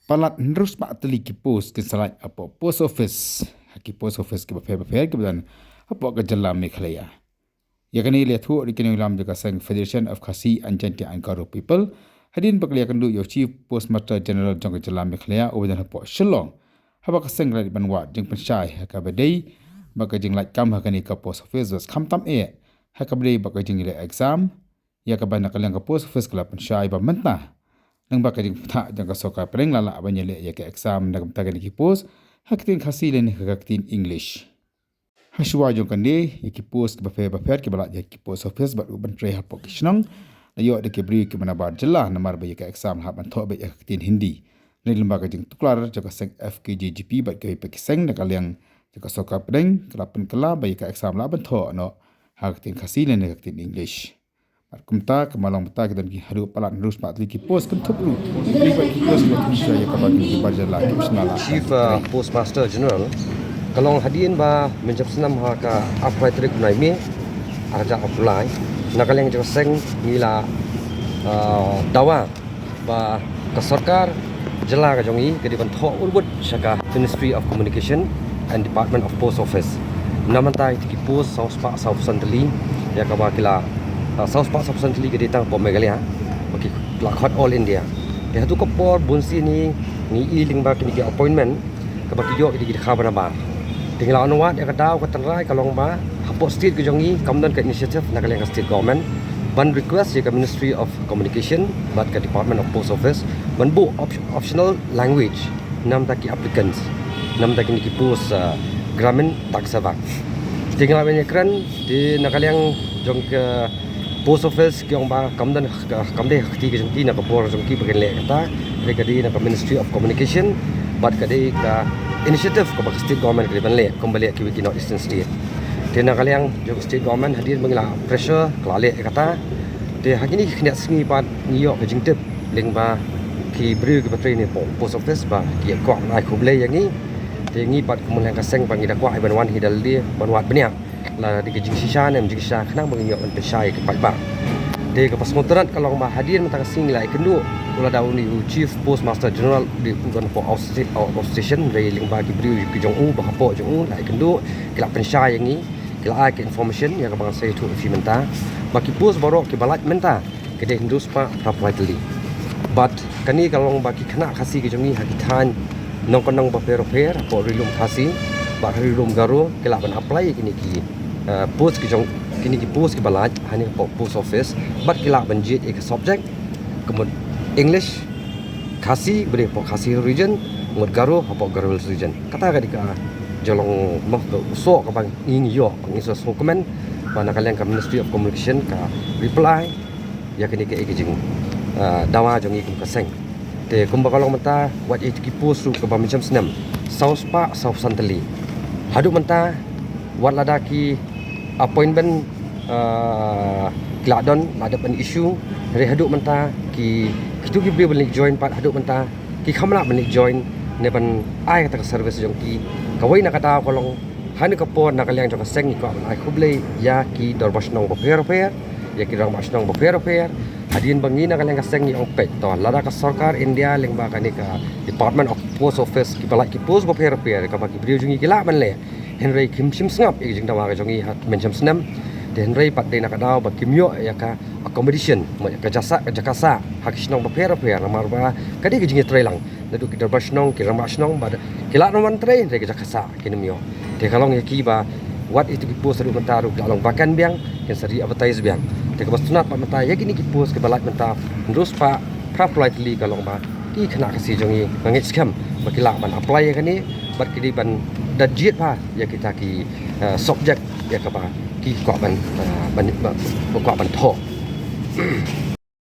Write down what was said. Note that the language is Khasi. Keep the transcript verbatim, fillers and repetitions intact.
palat hynriew spah tylli ki post kin sa lait hapoh post office ha ki post office kiba pher bapher kiba don hapoh ka jylla Meghalaya. Ïa kane la ïathuh da ki nongïalam jong ka seng Federation of Khasi and Jaintia and Garo People hadien ba ka la ïakynduh ïa u Chief Postmaster General jong ka jylla Meghalaya uba don hapoh Shillong, haba ka seng ka la dei ban wad jingpynshai ha kaba dei ba ka jinglait kam ha kane ka post office bad khamtam eh ha kaba dei ba ka jingleh exam, ïa kaba na ka liang ka post office ka la pynshai ba mynta lyngba ka jingpynthah jong ka sorkar pdeng la lah ban ïaleh ïa ka exam na ka bynta kine ki post ha ka ktien Khasi lane ha ka ktien English. Hashwa jong kane, ïa ki post kiba pher bapher kiba lait ïa ki post office bad u ban trei hapoh ki shnong la ïoh da ki briew kiba nabar jylla, namar ba ïa ka exam la hap ban thoh beit ïa ka ktien Hindi. Hynrei lyngba ka jingtuklar jong ka seng F K J G P bad kiwei pat ki seng na ka liang jong ka sorkar pdeng ka la pynkylla ba ïa ka exam la ban thoh noh ha ka ktien Khasi lane ka ktien English. Bad kumta, ka la long mynta ki don ki haduh palat hynriew spah tylli ki post kynthup ruh ïa ki post kiba pynshai ïa kaba ki bar jylla ki shna la. Chief, uh, Postmaster General, ka long hadien ba mynjur snem ha ka arphew lai tarik u bnai May, arhajar arphew lai, na ka liang jong ka seng ngi la, uh, dawa ba ka sorkar jylla ka jong ngi ka dei ban thoh urwut sha ka Ministry of Communication and Department of Post Office. Na mynta ïa ki post saw spah saw phew san tylli, ïa kaba ki la, ah, saw spah saw phew san tylli ka dei tang hapoh Meghalaya, ba ki la khot All India. Te haduh ka por bun sien ngi, ngi i lyngba kine ki appointment kaba ki ïoh ki dei ki dkhar ba nabar. Te ngi la wan wad ïa ka daw ka tynrai ka long ba hapoh state ka jong ngi kam don ka initiative na ka liang ka state government ban request ïa ka Ministry of Communication bad ka Department of Post Office ban buh op-, optional language na bynta ki applicants, na bynta kine ki post, uh, Gramin Dak Sevak. Te ngi la wan ïakren, te na ka liang jong ka post office ki ong ba kam don, kam dei ha ka kti ka jong ki, na ka bor jong ki ba kin leh kata, hynrei ka dei na ka Ministry of Communication bad ka dei ka initiative kaba ka state government ka dei ban leh kumba leh kiwei ki North Eastern state. Te na ka liang jong ka state government hadien ba ngi la pressure ka la leh kata. Te ha kine ki khyndiat sngi pat ngi ïoh ka jingtip lyngba ki briew kiba trei ne hapoh post office ba ki kwah ban ai khublei ïa ngi. Te ngi pat kum na ka liang ka seng ba ngi da kwah ban wan hi da lade ban wad bniah, lada dei ka jingshisha ne em jingshisha, khnang ba ngin ïoh ban pynshai ïa ki paidbah. Te kaba sngewtynnat ka long ba hadien mynta ka sngi ngi la ïakynduh, u lada une u Chief Postmaster General u dei u don hapoh outstation, hynrei lyngba ki briew ki jong u ba hapoh jong u la ïakynduh, ki la pynshai ïa ngi, ki la ai ka information ïa kaba ngan sa ïathuh ïa phi mynta, ba ki post baroh kiba lait mynta ki dei hynriew spah phra phew lai tylli. Bad kane ka long ba ki khynnah Khasi ki jong ngi ha ki thaiñ nongkyndong bapher bapher hapoh Ri Lum Khasi bad ha Ri Lum Garo ki lah ban apply ïa kine ki, eh, post ki jong, kine ki post kiba lait hangne hapoh post office bad ki lah ban jied ïa ka subject ka mut English, Khasi ba dei hapoh Khasi Hills Region, mut Garo hapoh Garo Hills Region. Kata ka dei ka jinglong, mo, ka u soh kaba ngi ngi ïoh, ngi sa sngewkmen ba na ka liang ka Ministry of Communication ka reply ïa kane ka, ïa ka jing, ah, dawa jong ngi kum ka seng. Te kumba ka long mynta, wat ïa ki post ruh kaba mynshem snem, saw spah saw phew san tylli. Haduh mynta, wat lada ki appointment, ah, ki la don, la dep ban issue, hynrei haduh mynta ki, kitu ki briew ban leit join pat haduh mynta ki kham lah ban leit join ne ban ai kata ka service jong ki. Kawei na ka daw ka long, ha kane ka por na ka liang jong ka seng ngi kwah ban ai khublei ïa ki dorbar shnong bapher bapher, ïa ki rangbah shnong bapher bapher. Hadien ba ngi na ka liang ka seng ngi ong peit, to lada ka sorkar India lyngba kane ka Department of Post Office kiba lait ki post bapher bapher kaba ki briew jong ngi ki lah ban leh, hynrei kim shym sngap ïa ka jingdawa ka jong ngi ha mynshem snem. Te hynrei pat dei na ka daw ba kim ïoh ïa ka accommodation, mo, ïa ka jaka sah, ka jaka sah ha ki shnong bapher bapher, namar ba ka dei ka jingïatreilang. Naduh ki dorbar shnong, ki rangbah shnong, ba ki lah ban wan trei, hynrei ka jaka sah kim ïoh. Te ka long ïa ki ba wat ïa ki post haduh mynta ruh ki la long vacant biang, kin sa re-advertise biang. Te kaba sngewtynnat pat mynta ïa kine ki post kiba lait mynta hynriew spah phra phew lai tylli ka long ba ki khynnah Khasi jong ngi, nga ngeit skhem ba ki lah ban apply ïa kane bad ki dei ban da jied bha ïa kita ki, eh, subject ïa kaba ki kwah ban, eh, ban, ba, ba kwah ban thoh.